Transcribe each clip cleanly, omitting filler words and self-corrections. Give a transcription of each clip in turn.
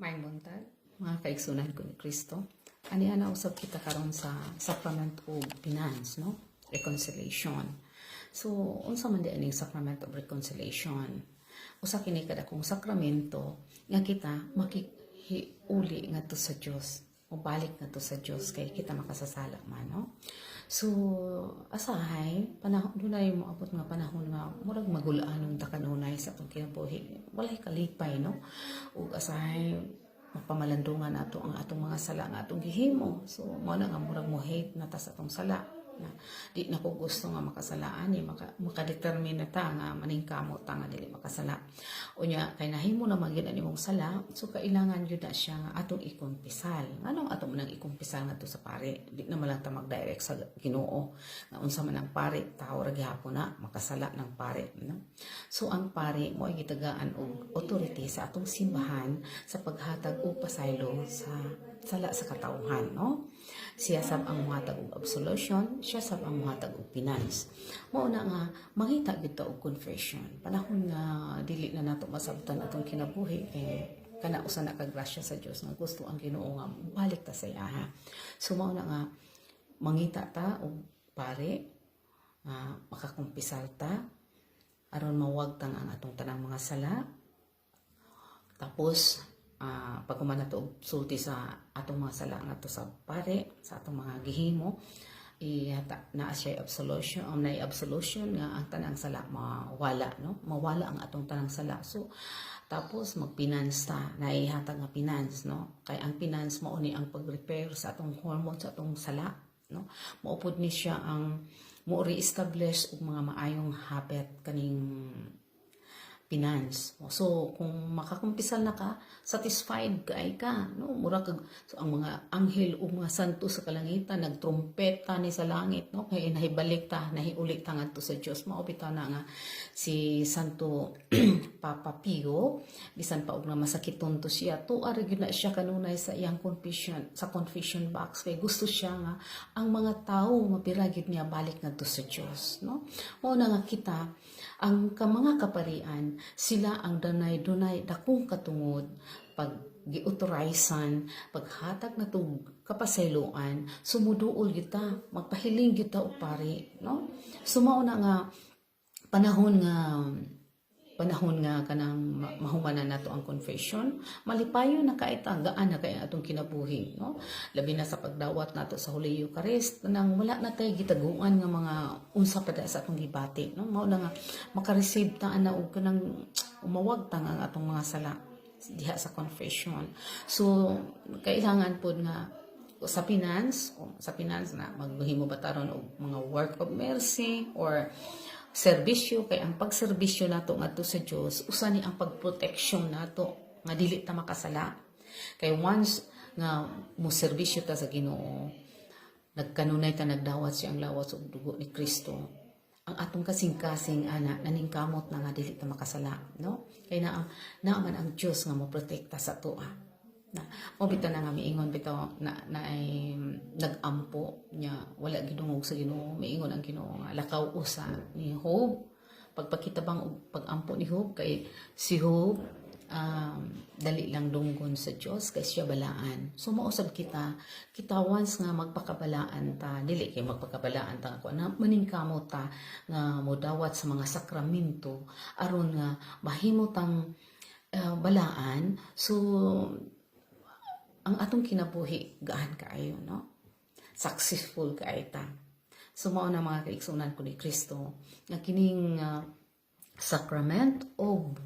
Maayong buntag, mga kaigsunan ko ni Kristo. Ani ana usab kita karon sa Sacrament of Penance, no? Reconciliation. So, unsa man di aning Sacrament of Reconciliation? Usa kini kadakong sakramento nga kita makihiuli ngadto sa Dios, mobalik ngadto sa Dios kay kita makasasala man, no? So, asahay, panahon dunay moabot nga panahon nga murag magulaan ta kanunay sa atong kinabuhi. Walay kalipay, no? Ug asahay mapamalandungan nato ang atong mga sala nga atong gihimo. So, mao na nga murag mo hate na ta sa atong sala na di na ko gusto nga makasalaan ni makadetermine na ta nga maningkamot ta nga dili makasala. Unya kay nahimo na man gyud ang imong sala, so kailangan gyud na siya nga atong ikumpisal. Nganong ato man ang ikumpisal ngadto sa pare? Di na man lang ta mag-direct sa Ginoo nga unsa man ang pare, tao ra gihapon na makasala ng pare, no? So ang pare mo ay gitagaan og authority sa atong simbahan sa paghatag og pasaylo sa sala sa katawhan, no? Siya sab ang muhatag og absolution, siya sab ang muhatag og penance. Mao na nga mangita gyud ta og confession. Panahon nga dili na nato masabtan atong kinabuhi kay kana usa na ka grasya sa Dios nga gusto ang Ginoo nga balik ta sa iya. So mao na nga mangita ta og pare nga makakumpisal ta aron mawagtang ang atong tanang mga sala. Tapos, pag human nato og sulti sa atong mga sala ngadto sa pare, sa atong mga gihimo, ihata naa siya absolution, na absolution nga ang tanang sala mawala, no? Mawala ang atong tanang sala. So, tapos magpenance ta, naihatag nga penance, no? Kay ang penance mao ni ang pag-repair sa atong hormone sa atong sala, no? Maupod ni siya ang mo re-establish og mga maayong habit kaning penance. So, kung makakumpisal na ka, satisfied kay ka, no? Mura kag so ang mga anghel ug mga santo sa kalangitan nagtrumpeta ni sa langit, no? Kay nahibalik ta, nahiuli ta ngadto sa Dios. Mao bitaw na nga si Santo Papa Pio, bisan pa og na masakiton to siya, tuwa ra gyud na siya kanunay sa iyang confession, sa confession box kay gusto siya nga ang mga tawo mapira gyud niya balik ngadto sa Dios, no? Mao na nga kita ang ka mga kaparian, sila ang danay dunay dakong katungod pag giauthorizean paghatag na tug kapasayloan. Sumuduol kita, magpahiling kita og pare, no? So mao na nga panahon nga kanang mahuman na nato ang confession, malipayon na kay ta, gaan na kay atong kinabuhi, no? Labi na sa pagdawat nato sa Holy Eucharist, nang wala na tay gitaguan nga mga unsa pa da sa atong gibati, no? Mao na nga maka-receive ta ana og kanang umawag ta nga ang atong mga sala diha sa confession. So kailangan pod nga sa penance, kung sa penance na maghimo ba ta ron og mga work of mercy or serbisyo, kay ang pagserbisyo nato ngadto sa Dios usa ni ang pagproteksyon nato nga dili ta makasala. Kay once nga mo serbisyo ta sa Ginoo, nagkanunay ta nagdawat siyang lawas ug dugo ni Kristo, ang atong kasing-kasing ana naningkamot na nga dili ta makasala, no? Kay naa man ang Dios nga mo protekta sa atoa na mo bitaw na nga miingon bitaw na, na ay nagampo niya, wala gidungog sa Ginoo. Miingon ang Ginoo nga lakaw usa ni Job pagpakita bang og pagampo ni Job, kay si Job dali lang dunggon sa Dios kay siya balaan. So mausab kita, kita once nga magpakabalaan ta, dili kay magpakabalaan ta ko na maningkamot ta nga modawat sa mga sakramento aron nga mahimo tang balaan. So ang atong kinabuhi gaan kaayo, no? Successful kaayo ta. So mao na, mga kaigsunan ko ni Kristo, nga kining sacrament of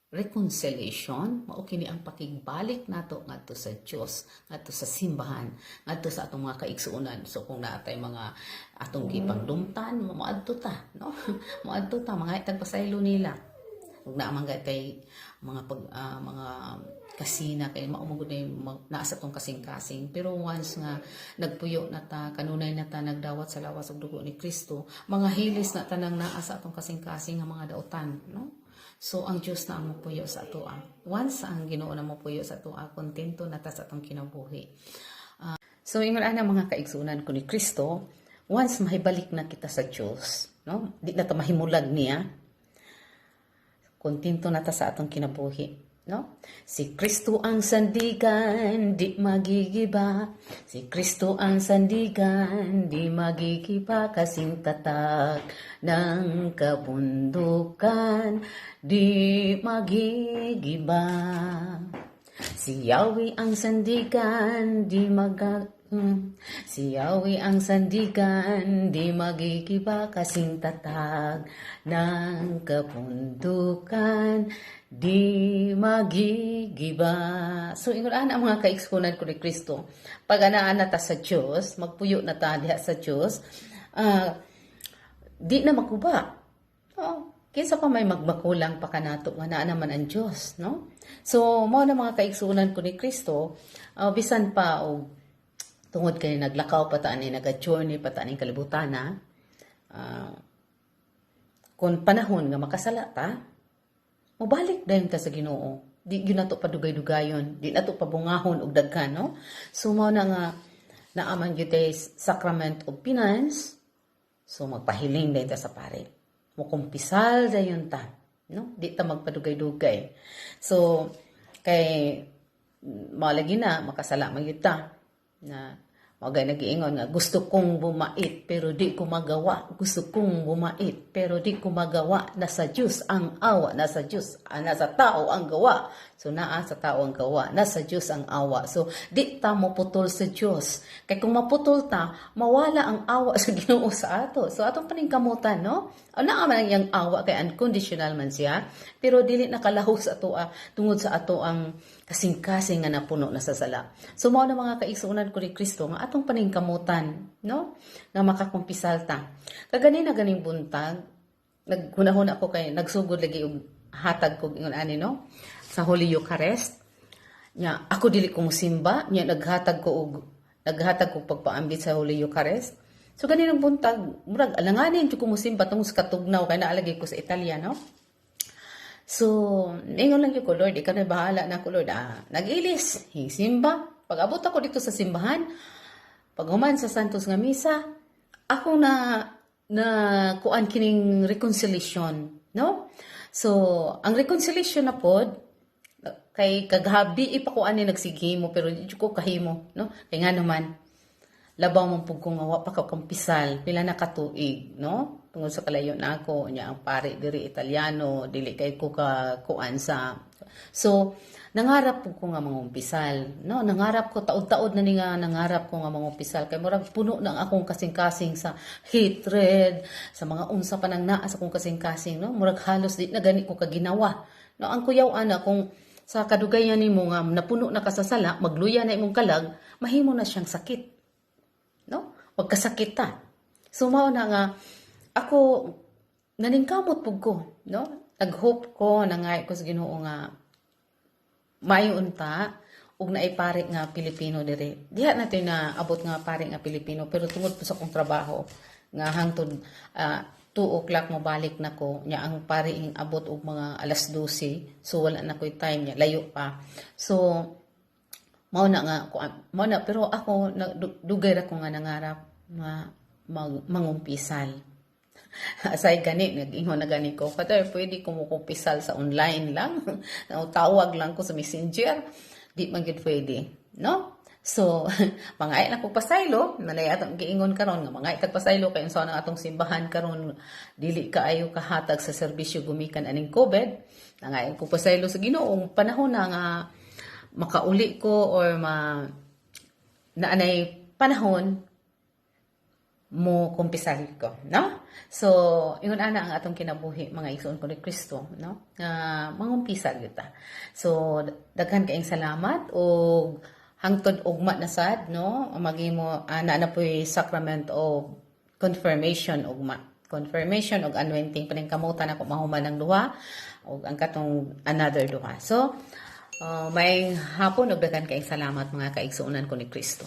reconciliation mao kini ang pakigbalik nato ngadto sa Dios, ngadto sa simbahan, ngadto sa atong mga kaigsuonan. So kung naa tay mga atong gipangdumtan, moadto ta, no? Moadto ta, mga tagpasaylo nila ug naa man gay kay mga pag mga kasina kay mao man gud na naa sa atong kasing-kasing. Pero once nga nagpuyo na ta, kanunay na ta nagdawat sa lawas ug dugo ni Kristo, mga hilis na tanang naa sa atong kasing-kasing nga mga dautan, no? So ang Dios na ang mopuyo sa atoa. Once ang Ginoo na mopuyo sa atoa, kontento na ta sa atong kinabuhi. So ingon ana, mga kaigsunan ko ni Kristo, once mahibalik na kita sa Dios, no? Di na ta mahimulag niya. Kontento na ta sa atong kinabuhi. No? Si Kristo ang sandigan, di magigiba. Si Kristo ang sandigan, di magigiba. Kasing tatag ng kabundukan, di magigiba. Si Yahweh ang sandigan, di maga. Si Yahweh ang sandigan, di magigiba, kasing tatag ng kabundukan, di magigiba. So, ingon ana, mga kaigsuonan ko ni Kristo, pag anaa na ta sa Diyos, magpuyo na ta diha sa Diyos, di na makuba. Oh, kinsa pa may magmakulang pa kanato nga naa naman ang Diyos, no? So, mao na, mga kaigsuonan ko ni Kristo, bisan pa og tungod kay naglakaw pa ta ani, naga-journey pa ta aning kalibutan na, kung panahon nga makasala ta, mobalik dayon ta sa Ginoo. Di gyud nato padugay-dugayon, di nato pabungahon og daghan, no? So mao na nga naa man gyud tay sacrament of penance, so magpahiling dayon ta sa pare. Mukumpisal dayon ta, no? Di ta magpadugay-dugay. So kay malagi na makasala man gyud ta na mao gay nagiingon nga gusto kong bumait pero di ko magawa, gusto kong bumait pero di ko magawa, nasa Diyos ang awa, nasa Diyos, nasa tao ang gawa. So naa sa tao ang gawa, nasa Diyos ang awa. So di ta moputol sa Diyos kay kung maputol ta, mawala ang awa sa Ginoo sa ato. So atong paningkamutan, no? Naa man ang iyang awa kay unconditional man siya, pero dili nakalahos sa ato tungod sa ato ang kasing-kasing nga napuno na sa sala. So mao na, mga kaigsuonan ko ni Kristo, nga atong paningkamutan, no? Nga makakumpisal ta. Kaganina ganing buntag, naghunahuna ako kay nagsugod lagi og hatag ko ingon ani, no? Sa Holy Eucharist. Nya ako dili ko musimba, nya naghatag ko pagpaambit sa Holy Eucharist. So ganinang buntag, murag alanganin jud ko musimba tungod sa katugnaw kay naa lagi ko sa Italia, no? So, ingon lang ko, "Lord, ikaw na bahala na ako, Lord." Nag-ilis, simba. Pag abot ako dito sa simbahan, pag human sa Santos nga Misa, ako na na kuan kining reconciliation, no? So, ang reconciliation na pod, kay kagabi ipakuan ni nagsighimo pero di ko kahimo, no? Kay nga naman, labaw man pud ko nga wa pa ka kumpisal pila na katuig, no? Tungod sa kalayo na ako nya, ang pare diri Italiano, dili kay ko ka kuan sa. So nangarap pud ko nga mangumpisal, no? Nangarap ko, taod-taod na ni nga nangarap ko nga mangumpisal kay murag puno na ang akong kasing-kasing sa hatred, sa mga unsa pa nang naa sa akong kasing-kasing, no? Murag halos di na gani ko kaginawa, no? Ang kuyaw ana, kung sa kadugayan nimo nga napuno na ka sa sala, magluya na imong kalag, mahimo na siyang sakit, no? Magkasakit ta. So mao na nga ako naningkamot pud ko, no? Nag-hope ko, nangay ko sa Ginoo nga maayo unta ug naay pare nga Pilipino dire. Diha natin na abot nga pare nga Pilipino, pero tungod po sa akong trabaho nga hangtod 2 o'clock mobalik na ko nya, ang pare ing abot og mga alas 12, so wala na ko'y time nya, layo pa. So mao na nga mao na, pero ako dugay ra ko nga nangarap nga mangumpisal. Asay gani, nag-ingon na gani ko, "Father, pwede ko mukumpisal sa online lang? Tawag lang ko sa Messenger." Di man gyud pwede, no? So, mangay na ko pasaylo, manay atong giingon karon nga mangay tag pasaylo kay unsa na atong simbahan karon, dili kaayo kahatag sa serbisyo gumikan aning COVID. Nangay ko pasaylo sa Ginoo, panahon na nga makauli ko or ma naanay panahon mo kumpisal ko, no? So, ingon ana ang atong kinabuhi, mga igsoon ko ni Kristo, no? Nga mangumpisal gyud ta. So, daghan kaayong salamat og hangtod ugma na sad, no? Maghimo ana na po'y sacrament of confirmation ugma. Confirmation og anointing, paningkamutan ako mahuman ang duha og ang katong another duha. So, may hapon ug daghan kaayong salamat, mga kaigsuonan ko ni Kristo.